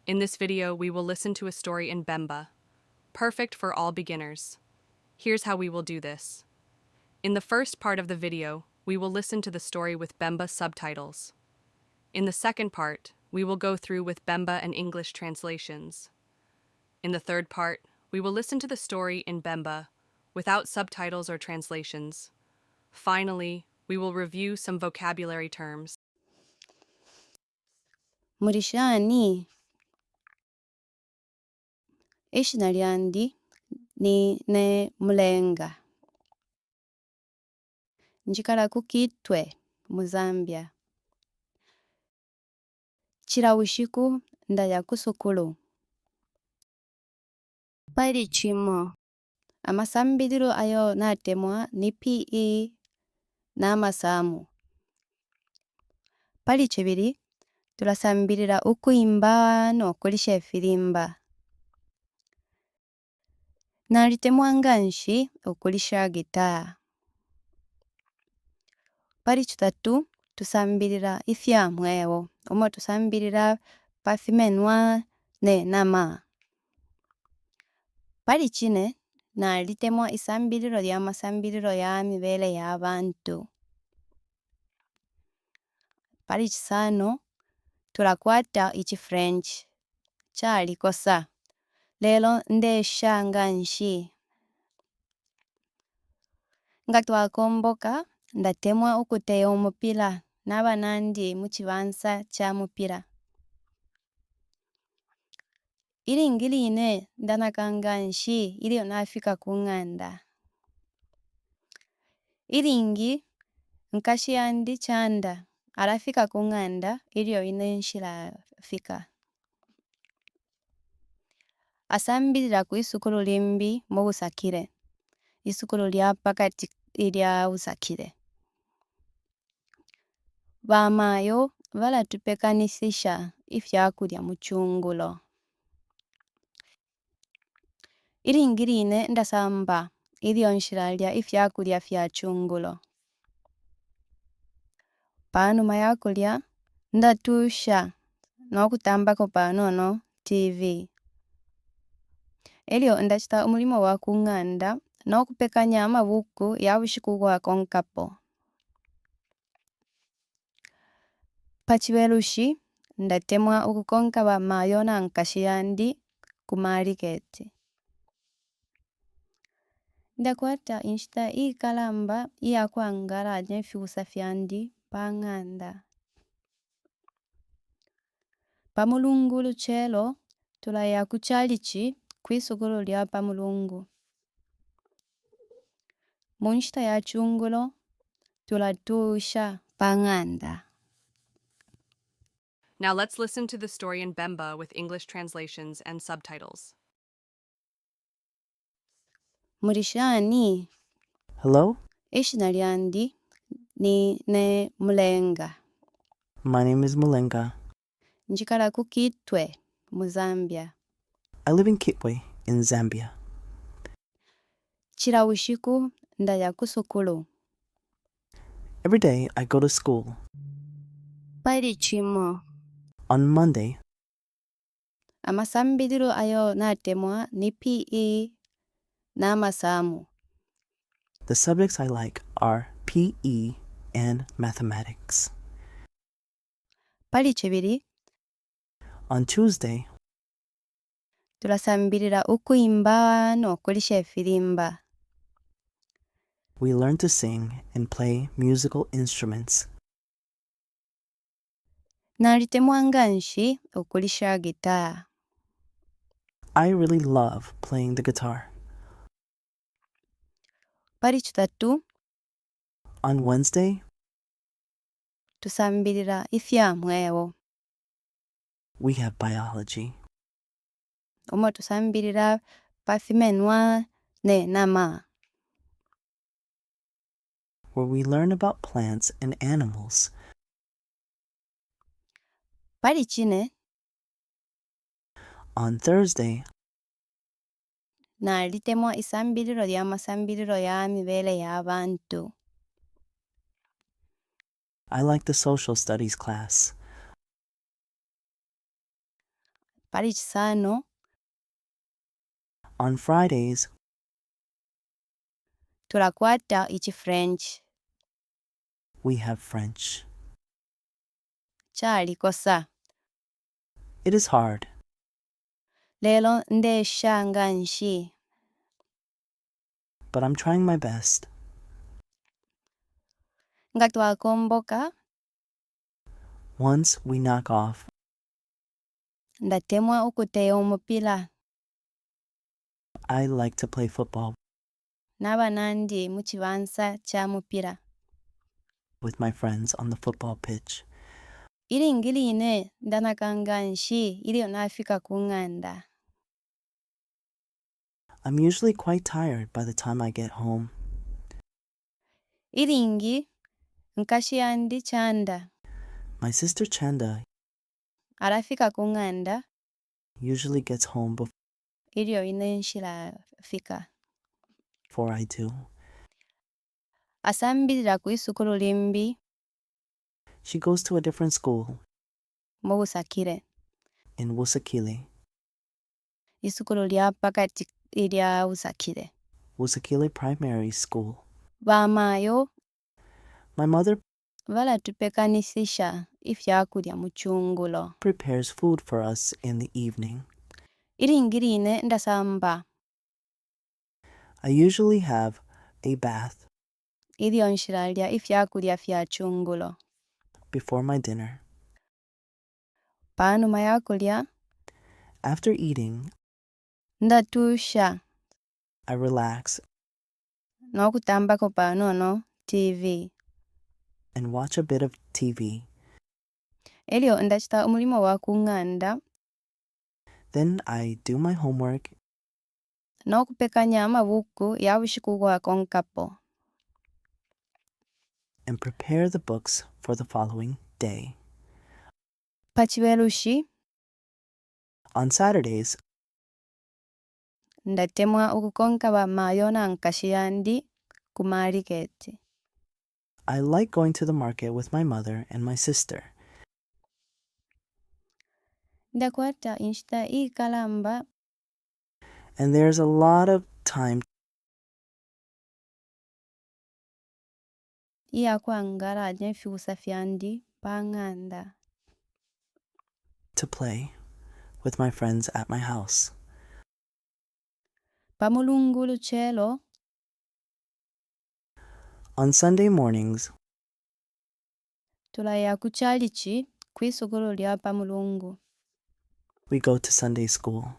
In this video, we will listen to a story in Bemba, perfect for all beginners. Here's how we will do this. In the first part of the video, we will listen to the story with Bemba subtitles. In the second part, we will go through with Bemba and English translations. In the third part, we will listen to the story in Bemba, without subtitles or translations. Finally, we will review some vocabulary terms. Muli shani? Ishina lyandi nine Mulenga. Njikala ku Kitwe mu Zambia. Cila bushiku ndaya ku sukulu. Pali Cimo. Amasambililo ayo natemwa ni P.E na masamu. Pali Cibili, tulasambilila ukwimba no kulisha ifilimba. Nalitemwa nganshi ukulisha guitar. Pali Citatu, tusambilila ifya mweo umo tusambilila pa fimenwa ne nama. Pali Cine, nalitemwa isambililo lya masambililo ya mibele ya bantu. Pali Cisano, tulakwata ici French, calikosa lelo ndesha nganshi. Nga twakomboka, ndatemwa ukuteya umupila na banandi mu cibansa ca mupila. Ilingi line ndanaka nganshi ilyo nafika ku ng'anda. Ilingi nkashi yandi Chanda alafika ku ng'anda ilyo ine nshilafika. Asambilila kwi sukulu limbi mu Busakile, isukulu lya pakati ilya Busakile. Bamayo balatupekanishisha ifyakulya mu cungulo. Ilingi line ndasamba ilyo nshilalya ifyakulya fya cungulo. Panuma ya kulya, ndatusha no kutambako panono TV. Elyo ndacita umulimo wa ku ng'anda no kupekanya amabuku ya bushiku ubwakonkapo. Pa Cibelushi, ndatemwa ukukonka bamayo na nkashi yandi ku maliketi. Ndakwata inshita iikalamba iya kwangala ne fibusa fyandi pa ng'anda. Pa Mulungu ulucelo, tulaya ku chalichi kwi sukulu lya pa Mulungu. Mu nshita ya cungulo, tulatusha pa ng'anda. Now let's listen to the story in Bemba with English translations and subtitles. Muli shani? Hello, Ishina lyandi nine Mulenga. My name is Mulenga. Njikala ku Kitwe mu Zambia. I live in Kitwe in Zambia. Cila bushiku ndaya ku sukulu. Every day I go to school. Pali Cimo. On Monday, Amasambililo ayo natemwa ni P.E na masamu. The subjects I like are PE and mathematics. Pali Cibili, On Tuesday, tulasambilila ukwimba no kulisha ifilimba. We learn to sing and play musical instruments. Nalitemwa nganshi ukulisha guitar. I really love playing the guitar. Pali Citatu, On Wednesday, tusambilila ifya mweo. We have biology. Umo tusambilila pa fimenwa ne nama. Where we learn about plants and animals. Pali Cine, On Thursday, nalitemwa isambililo lya masambililo ya mibele ya bantu. I like the social studies class. Pali Chisano, On Fridays, tulakwata ici French. we have French. Calikosa. It is hard, Lelo nde-esha nga nshi. but I'm trying my best. Nga twakomboka, Once we knock off, ndatemwa ukuteya umupila I like to play football na banandi mu cibansa ca mupila. with my friends on the football pitch. Ilingi line ndanaka nga nshi ilyo nafika ku ng'anda. I'm usually quite tired by the time I get home. Ilingi, nkashi yandi Chanda My sister Chanda alafika ku ng'anda usually gets home ilyo ine nshilafika. before I do. Asambilila kwi sukulu limbi She goes to a different school mu Busakile, in Wusakile, isukulu lya pa kati ilya Busakile. Wusakile Primary School. Bamayo My mother balatupekanishisha ifya kulya mu cungulo. prepares food for us in the evening. Ilingi line ndasamba I usually have a bath ilyo nshilalya ifya kulya fya cungulo. before my dinner. Pa numa ya kulya, After eating, ndatusha I relax no kutambako panono TV. and watch a bit of TV. Elyo ndacita umulimo wa ku ng'anda Then I do my homework no kupekanya amabuku ya bushiku bwakonkapo. and prepare the books for the following day. Pa Cibelushi, On Saturdays, ndatemwa ukukonka bamayo na nkashi yandi ku maliketi. I like going to the market with my mother and my sister. Ndakwata inshita iikalamba And there's a lot of time iya kwangala ne fibusa fyandi pa ng'anda. to play with my friends at my house. Pa Mulungu ulucelo, On Sunday mornings, tulaya ku chalichi kwi sukulu lya pa Mulungu. we go to Sunday school.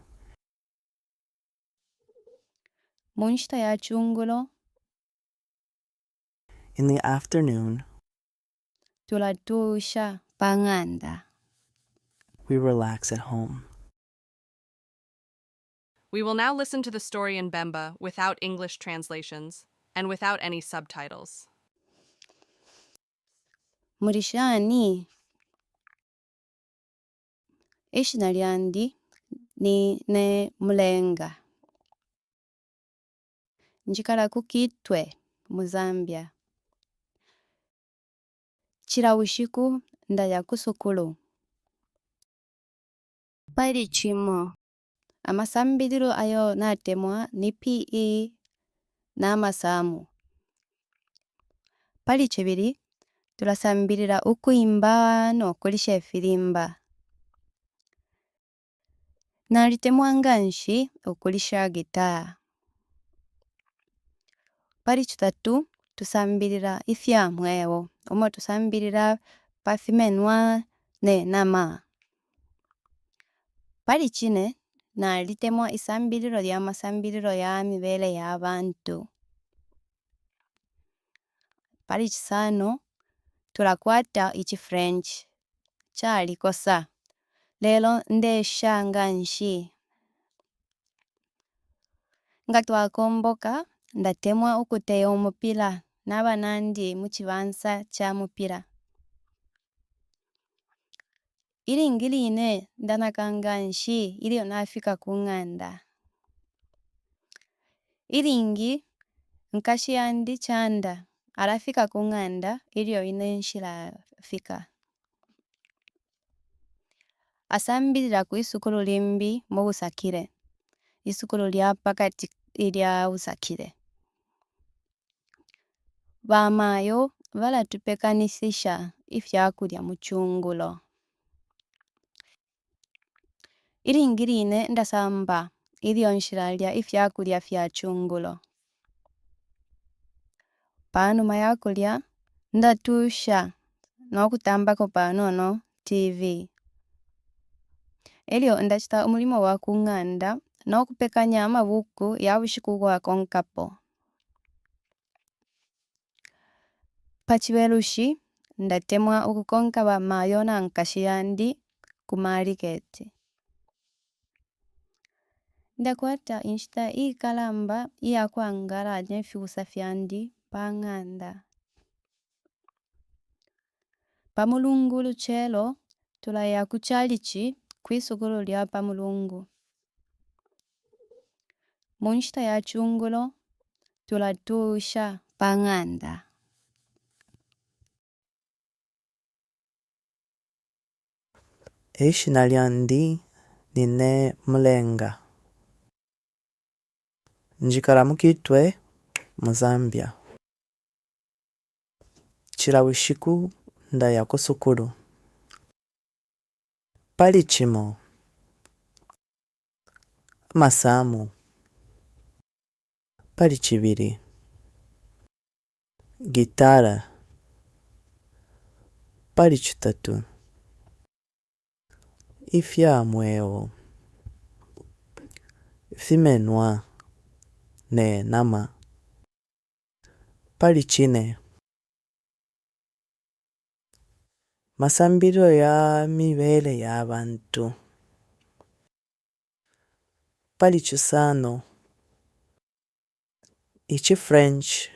Mu nshita ya cungulo, In the afternoon, tulatusha pa ng'anda. we relax at home. We will now listen to the story in Bemba without English translations and without any subtitles. Muli shani? Ishina lyandi nine Mulenga. Njikala ku Kitwe mu Zambia. Cila bushiku ndaya ku sukulu. Pali Cimo, Amasambililo ayo natemwa ni P.E. na masamu. Pali Cibili, tulasambilila ukwimba no kulisha ifilimba. Nalitemwa nga nshi ukulisha guitar. Pali Citatu, tusambilila ifya mweo umo tusambilila pa fimenwa ne nama. Pali Cine, nalitemwa isambililo lya masambililo ya mibele ya bantu. Pali Cisano, tulakwata ici French, calikosa lelo nde-esha nga nshi. Nga twakomboka, ndatemwa ukuteya umupila na banandi mu cibansa ca mupila. Ilingi line ndanaka nga nshi ilyo nafika ku ng'anda. Ilingi, nkashi yandi Chanda alafika ku ng'anda ilyo ine nshilafika. Asambilila kwisukulu limbi mu Busakile, isukulu lya pakati ilya Busakile. Bamayo balatupekanishisha ifyakulya mu chungulo. Ilingi line ndasamba ilyo nshilalya ifyakulya fya chungulo. Panuma ya kulya ndatusha no kutambako panono TV. Elyo ndacita umulimo wa ku ng'anda no kupekanya amabuku ya bushiku ubwakonkapo. Pa Chibelushi ndatemwa ukukonka bamayo na nkashi yandi ku maliketi. Ndakwata inshita iikalamba iya kwangala ne fibusa fyandi pa ng'anda. Pa Mulungu ulucelo tulaya ku chalichi kwi sukulu lya pa Mulungu. Mu nshita ya chungulo tulatusha pa ng'anda. Ishina lyandi nine Mulenga. Njikala mu Kitwe mu Zambia. Cila bushiku ndaya ku sukulu. Pali Cimo, amasamu. Pali Cibili, gitara. Pali Citatu, ifya mweo, ifimenwa ne nama. Pali Cine, masambililo ya mibele ya bantu. Pali Cisano, ici French,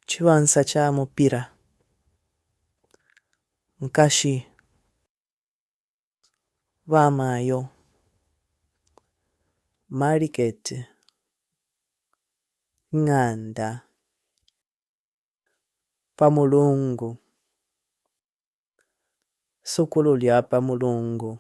cibansa ca mupila, nkashi, bamayo, maliketi, ing'anda, pa Mulungu, isukulu lya pa Mulungu.